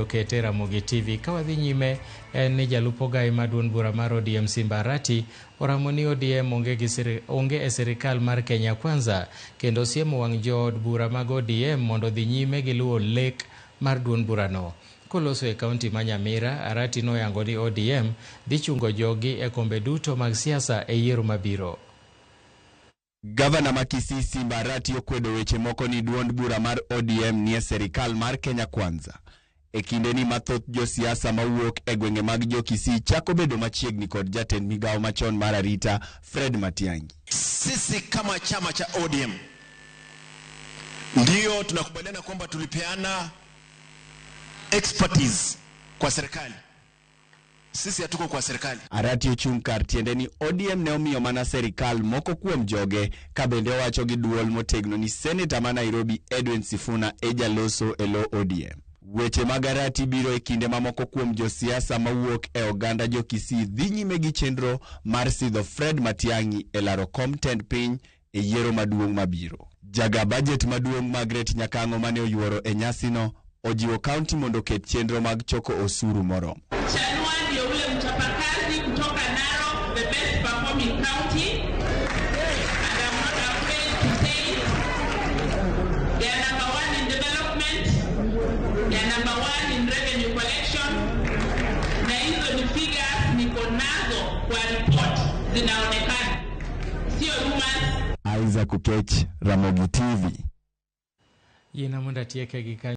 Okete Ramogi TV. Ka wadhi nyime en ni jalup ogai ma duond bura mar ODM Simba Arati oramo ni ODM onge, gi siri, onge e sirikal mar Kenya Kwanza kendo siemo wang' jood bura mag ODM mondo odhi nyime gi luwo lek mar duond burano. Koloso e kaunti ma Nyamira, Arati noyango ni ODM dhi chungo jogi e kombe duto mag siasa e yiero mabiro. Gavana ma Kisii Simba Arati okwedo weche moko ni duond bura mar ODM nie serikal mar Kenya Kwanza. E kindeni ma thoth josiasa mawuok e gwenge mag jo Kisii chako bedo machiegni kod jatend migawo machon mar arita Fred Matiang'i. Sisi kama chama cha ODM ndiyo tunakubaliana kwamba tulipeana expertise kwa serikali. Sisi hatuko kwa serikali. Arati ochung' kar tiende ni ODM ne omiyo mana serikal moko kuom joge ka bende owacho gi duol motegno ni seneta ma Nairobi Edwin Sifuna e jaloso e lo ODM. Weche mag Arati biro e kinde ma moko kuom josiasa mawuok e oganda jo Kisii dhi nyime gi chenro mar sidho Fred Matiang'i e laro kom tend piny e yiero maduong' mabiro. Jaga bajet maduong' Margaret Nyakang'o mane oyuoro e nyasino ojiwo kaunti mondo oket chenro mag choko osuru moromo. Chanua ndio ule mchapakazi kutoka Narok, the best performing county. And I'm not afraid to say it. They are number one in development. They are number one in revenue collection. Na hizo ni figures niko nazo kwa report zinaonekana, sio rumors. Isaac Okech, Ramogi TV. Yiena mondo atieke gi kanyo.